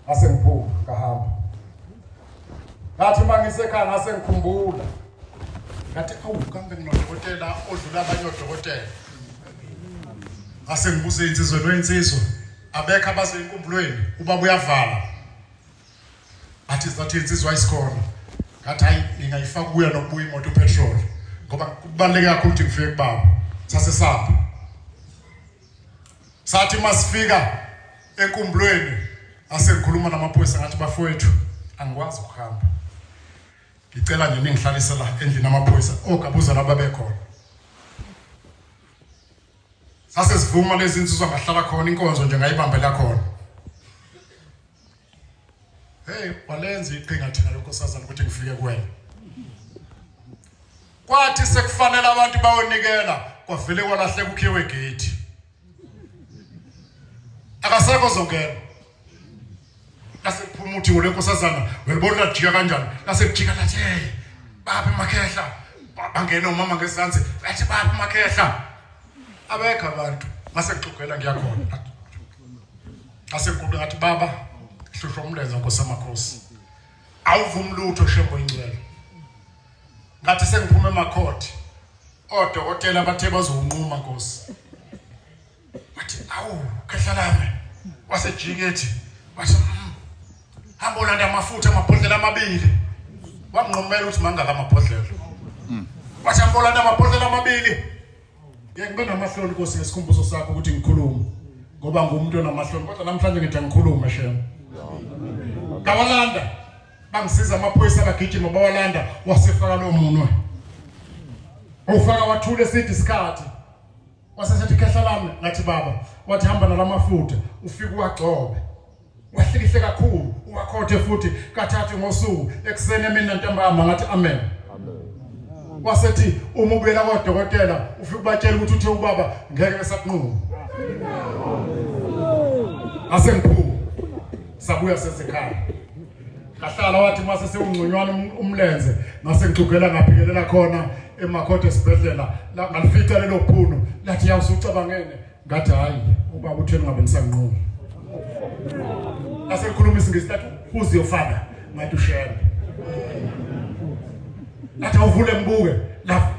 ngase ngiphuma ngahamba ngathi uma ngisekhaya ngase ngikhumbula ngathi awu kambe nginodokotela odlula abanye odokotela ngase ngibuze insizwa noyinsizwa abekho abazenkumbulweni ubaba uyavala athi zathi insizwa isikhona ngathi hayi ngingayifaka kuya nokubuya imoto upetrol ngoba kubaluleke kakhulu ukuthi ngifike kubaba sase sapha sathi masifika enkumbulweni asengikhuluma namaphoyisa ngathi bafowethu angikwazi ukuhamba ngicela nje ningihlalise la endlini amaphoyisa ogabuza laba bekhona sase sivuma lezi insizwa ngahlala khona inkonzo nje ngayibambela khona hey walenza iqhinga thina lonkosazana ukuthi ngifike kuwena kwathi sekufanele abantu bayonikela kwavele kwalahleka ukhiwe gate akasekho ozongena lasekuphuma uthi ngolenkosazana welibona lajika kanjani lasekujika lathi hey baphi makhehla bangena umama ngezansi bathi baphi makhehla abekho abantu ngase ngixogela ngiyakhona ngase ngiguqe ngathi baba hlushwa umlenze nkosi amakhosi awuvumi lutho shembo ingcwele ngathi sengiphuma emakhothi odokotela bathe bazowunquma nkosi wathi awu khehla lami wasejika ethi wathi hamba olanda amafutha amabhodlela amabili wanginqumela ukuthi mangaka amabhodlela wathi hamba olanda amabhodlela amabili. Ngeke ngibe namahloni Nkosi ngesikhumbuzo sakho ukuthi ngikhulume ngoba ngumuntu onamahloni kodwa namhlanje ngithi angikhulume shem. Ngawalanda bangisiza amaphoyisa bagijima bawalanda wasefaka lo munwe. Ufaka wathula esithi isikhathi. Wasesethi khehla lami ngathi baba wathi hamba nalamafutha ufike uwagcobe. Wahlikihle kakhulu uwakhothe futhi kathathu ngosuku ekuseni emini nantambama ngathi amen. Wasethi uma ubuyela kodokotela ufike ubatshela ukuthi uthe ubaba ngeke besakunquma. Ngase ngiphuma. Sabuya sesekhaya. Ngahlala wathi mase sewungconywana um-, umlenze ngase ngixugela ngaphikelela khona emakhothe esibhedlela ngalifica lelo phunu lathi yawusucabangene ngathi hayi ubaba utheni ngabe nisanquma Asekhuluma isingisi lathi who's your father ngathi ushembe lathi awuvule ngibuke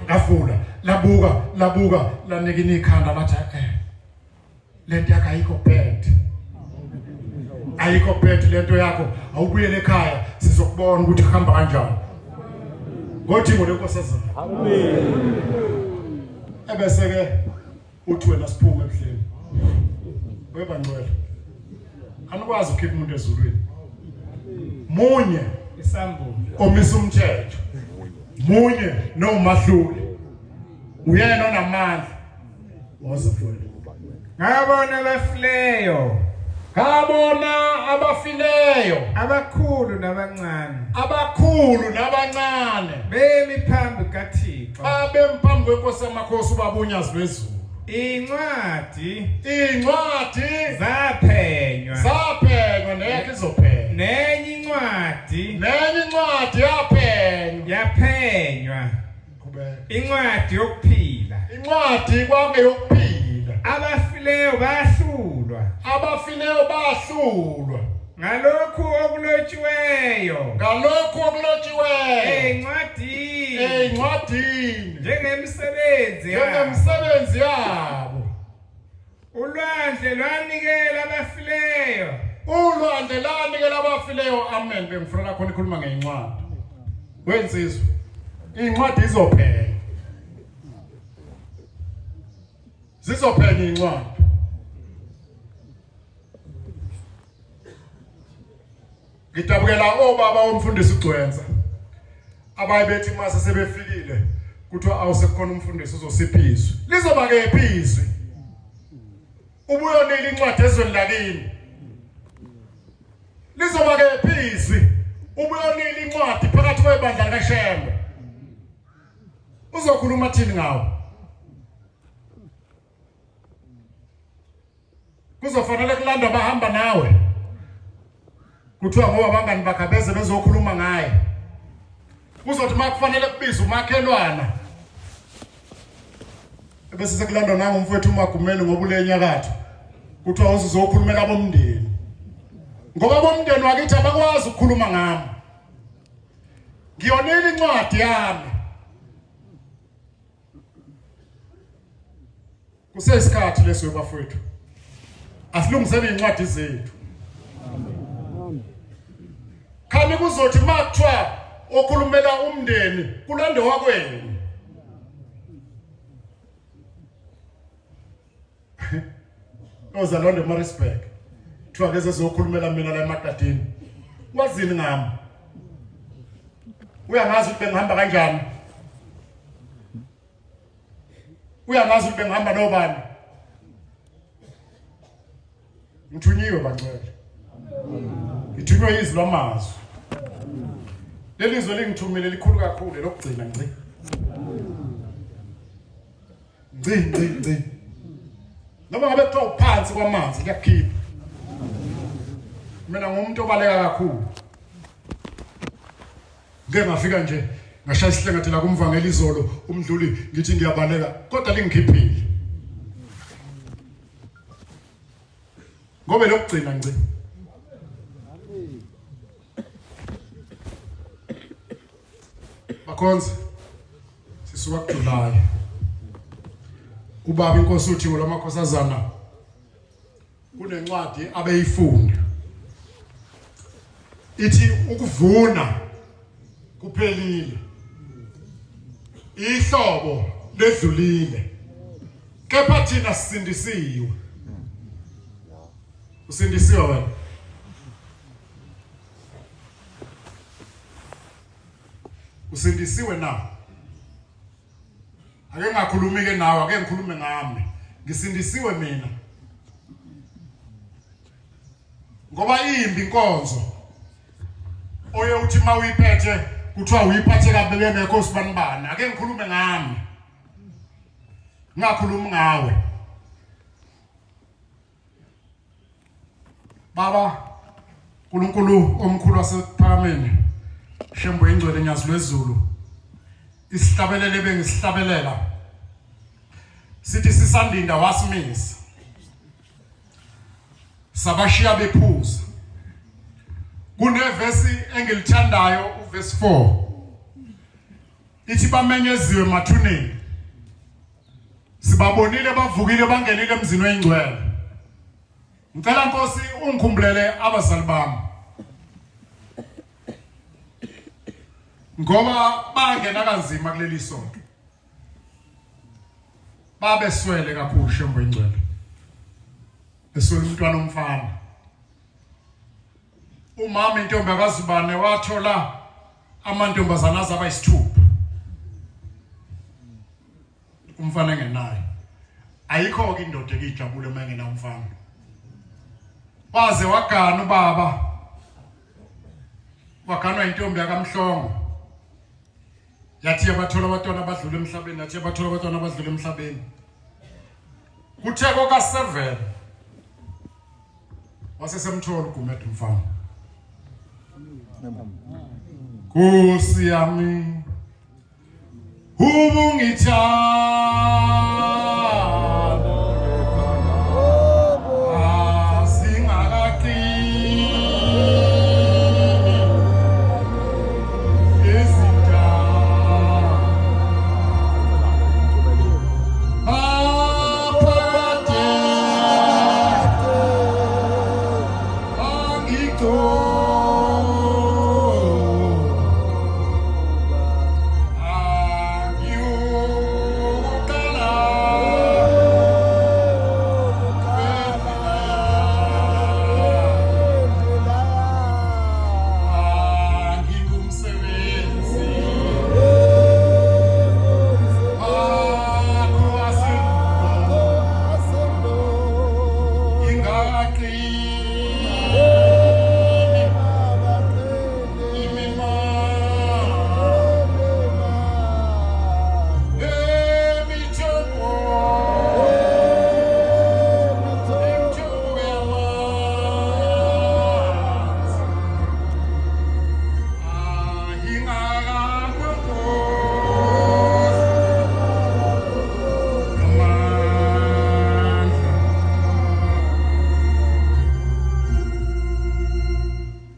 ngavula labuka labuka lanikina ikhanda lathi eh lento yakho ayikho bad ayikho bad lento yakho awubuyele ekhaya sizokubona ukuthi kuhamba kanjani ngodingo lenkosazana amen ebese ke uthi wena siphume ebudleni webangcwele anikwazi ukukhipha umuntu ezulwini munye isambulo omisa umthetho munye nomahluli uyena onamandla woza mfowethu ngabona abafileyo ngabona abafileyo abakhulu nabancane abakhulu nabancane bemi phambi kukaThixo babemi phambi kwenkosi yamakhosi ubaba unyazi lwezulu incwadi incwadi zaphenywa zaphenywa neyakhe izophenywa nenye incwadi nenye incwadi yaphenywa yaphenywa Qhubeka. Incwadi yokuphila. Incwadi kwangeyokuphila. Abafileyo bahlulwa. Abafileyo bahlulwa. Ngalokhu okulotshiweyo. Ngalokhu okulotshiweyo. Encwadini. Encwadini. Njengemisebenzi yabo. Njengemisebenzi yabo. Ulwandle lwanikela abafileyo. Ulwandle lanikela abafileyo. Amen. Bengifuna khona ikhuluma ngencwadi. Wensizwa. Incwadi izophela. Zizophela incwadi. Ngidabukela obaba womfundisi uGcwensa. Abaye bethi mase sebefikile kuthiwa awusekukhona umfundisi uzosipha izwi. Lizoba kephi izwi? Ubuyonila incwadi ezweni lakini. Lizoba kephi izwi? Ubuyonila incwadi phakathi kwebandla likaShembe. Uzokhuluma thini ngawo? Kuzofanele kulandwa abahamba nawe. Kuthiwa ngoba abangani bakhe beze bezokhuluma ngaye. Kuzothi uma kufanele kubize umakhelwana. Ebese sekulandwa nangu umfowethu uMagumeni ngoba ule nyakatho. Kuthiwa uzokhulumela abomndeni. Ngoba abomndeni wakithi abakwazi ukukhuluma ngami. Ngiyonile incwadi yami. Kuseyisikhathi leso bafowethu. Asilungiseni incwadi zethu. Khani kuzothi makuthiwa okhulumela umndeni kulande wakwenu. Oza London Maritzburg. Kuthiwa ke sezokhulumela mina la emadadini. Wazini ngami? Uyangazi ukuthi bengihamba kanjani? Uyangazi ukuthi bengihamba nobani? Ngithunyiwe bangcwele. Ngithunywe izwi lamazwi. Leli zwi lingithumile likhulu kakhulu lokugcina ngci. Ngci ngci ngci. Noma ngabe kuthiwa uphansi kwamanzi kuyakhipha. Mina ngumuntu obaleka kakhulu. Ngike ngafika nje ngashaya isihlengathela kumvangeli izolo umdluli ngithi ngiyabaleka kodwa lingikhiphile. Ngoba lokugcina ngci. Bakhonza sisuka kuJuly. Ubaba inkosi uthi ngolamakhosazana kunencwadi abeyifunda ithi ukuvuna kuphelile ihlobo ledlulile. Kepha thina sisindisiwe. Usindisiwe wena. Usindisiwe na? Ake ngingakhulumi ke nawe, ake ngikhulume ngami. Ngisindisiwe mina. Ngoba imbi inkonzo. Oye uthi mawuyiphethe kuthiwa uyiphathe kabi bengekho sibanibani. Ake ngikhulume ngami. Ngingakhulumi ngawe. Baba uNkulunkulu omkhulu wasekuphakameni Shembo ingcwele nyazi lwezulu isihlabelele bengisihlabelela sithi sisandinda wasimisa sabashiya bephuza kunevesi engilithandayo uvesi 4 ithi bamenyeziwe emathuneni sibabonile bavukile bangenile emzini oyingcwele ngicela Nkosi ungikhumbulele abazali bami ngoba bangena kanzima kuleli sonto babeswele kakhulu shembo ingcwele eswele umntwana omfana umama intombi akazubane wathola amantombazana azaba isithupha umfana engenayo ayikho ke indoda ekijabule uma engena umfana waze wagana ubaba waganwa intombi yakamhlongo yathi yabathola abantwana abadlula emhlabeni yathi yabathola abantwana abadlula emhlabeni kuthe koka-7 wasesemthola uGumede umfana Nkosi yami ubungithanda asingakaqini izintaba Aphakade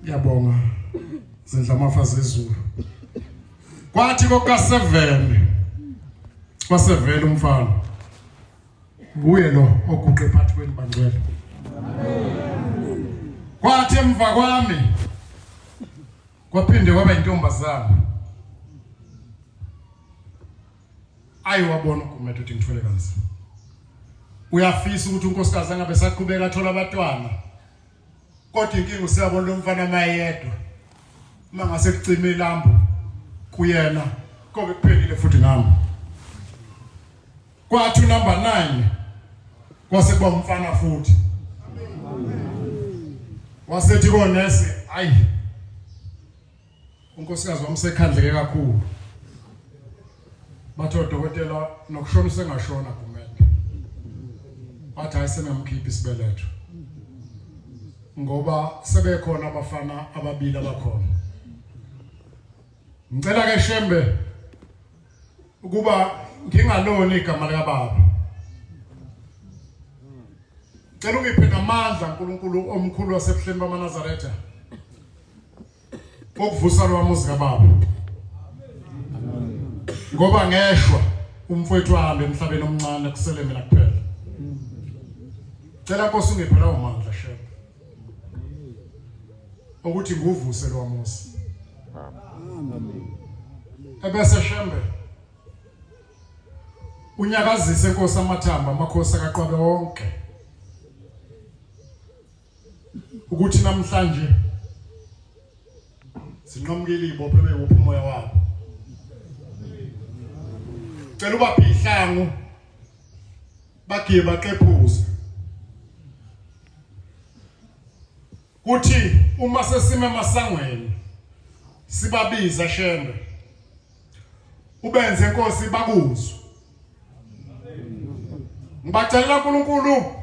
Ngiyabonga zindlamafa zezulu. Kwathi koka 7 kwasevela umfana. Nguye lo oguqe phakathi kwenu bangcwele. Kwathi emva kwami kwaphinde kwaba intombazana. Ayi wabona uGumede ukuthi ngithwele kanzima. Uyafisa ukuthi unkosikazi angabe saqhubeka athola abatwana. Kodwa inkinga usiyabona lo mfana mayedwa. Uma ngase kucima ilambu kuyena kobe kuphelile futhi ngami. Kwathi number 9 kwase kuba umfana futhi. Wasethi konesi ayi unkosikazi wami sekhandleke kakhulu. Bathi odokotela nokushona usengashona Gumede. Bathi hayi sengamkhipha isibeletho. Ngoba sebekhona abafana ababili abakhona. Ngicela ke Shembe ukuba ngingaloni igama likababa. Ngicela ungiphe namandla uNkulunkulu omkhulu wasebuhleni bamaNazaretha. Okuvusa lo muzi kababa. Ngoba ngeshwa umfowethu ahambe emhlabeni omncane kusele mina kuphela. Cela Nkosi ungiphe lawo mandla Shembe. Ukuthi nguvuse lo muzi. Amen. Ebese Shembe. Unyakazise Nkosi amathamba amakhosi akaqwabe wonke. Ukuthi namhlanje sinqamukile ibophe bebopha umoya wabo. Cela ubaphe ihlangu bagiye baqephuze. Kuthi uma sesime emasangweni sibabiza Shembe ubenze Nkosi bakuzwe. Ngibacelela uNkulunkulu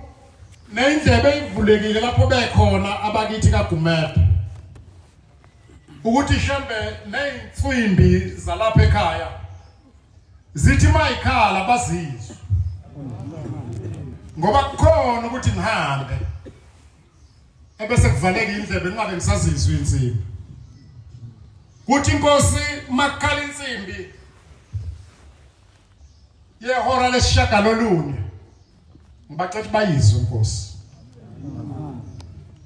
nendlebe ivulekile lapho bekhona abakithi kaGumede ukuthi Shembe nezinswimbi zalapha ekhaya zithi mayikhala bazizwe ngoba kukhona ukuthi ngihambe ebese kuvaleka indlebe ngingabe ngisazizwa insimbi kuthi inkosi makukhala insimbi yehora lesishagalolunye ngibacela bayizwe inkosi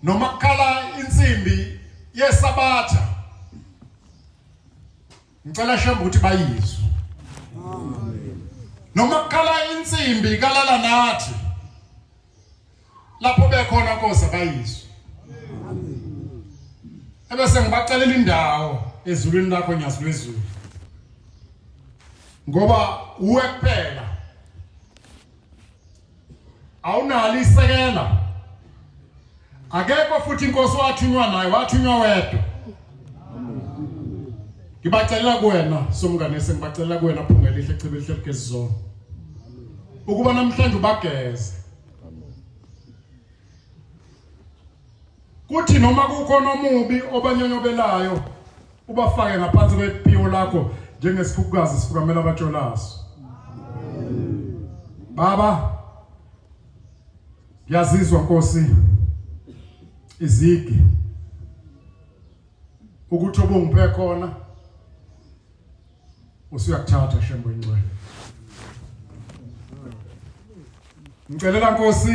noma kukhala insimbi yesabatha ngicela shembe ukuthi bayizwe noma kukhala insimbi kalala nathi lapho bekhona Nkosi abayizwe ebese ngibacelela indawo ezulwini lakho nyazi lwezulu ngoba uwe kuphela awunalo isekela akekho futhi inkosi wathunywa naye wathunywa wedwa ngibacelela kuwena somnganese ngibacelela kuwena phunga elihle chibe elihle ligezizona ukuba namhlanje ubageze kuthi noma kukhona omubi obanyonyobelayo ubafake ngaphansi kwephiko lakho njengesikhukukazi sifukamela abatsholaso baba ngiyazizwa Nkosi izigi ukuthi obungiphe khona usuyakuthatha Shembe ingcwele Ngicelela Nkosi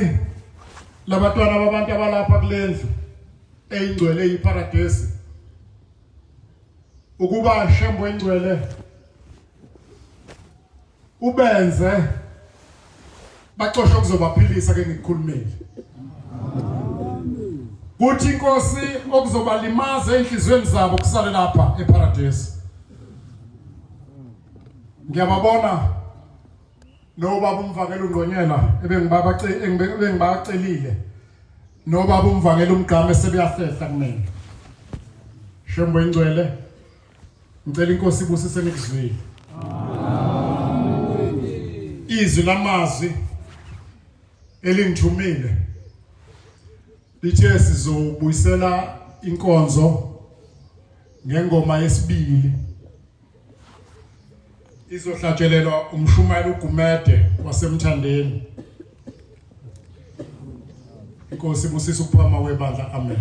labatwana babantu abalapha kulendlu eyingcwele eyiparadesi ukuba Shembe ingcwele ubenze baxoshwe kuzobaphilisa ke ngikukhulumile kuthi inkosi okuzobalimaza enhliziyweni zabo kusale lapha eparadesi ngiyababona nobaba umvangeli ungqonyela ebengibacelile nobaba umvangeli umgqame sebeyahlehla kumina shembo ingcwele Ngicela inkosi ibusise nikuzwile. Izwi lamazwi elingithumile lithe sizobuyisela inkonzo ngengoma yesibili izohlatshelelwa umshumayeli uGumede wasemthandeni Inkosi ibusise ukuphama kwebandla amen.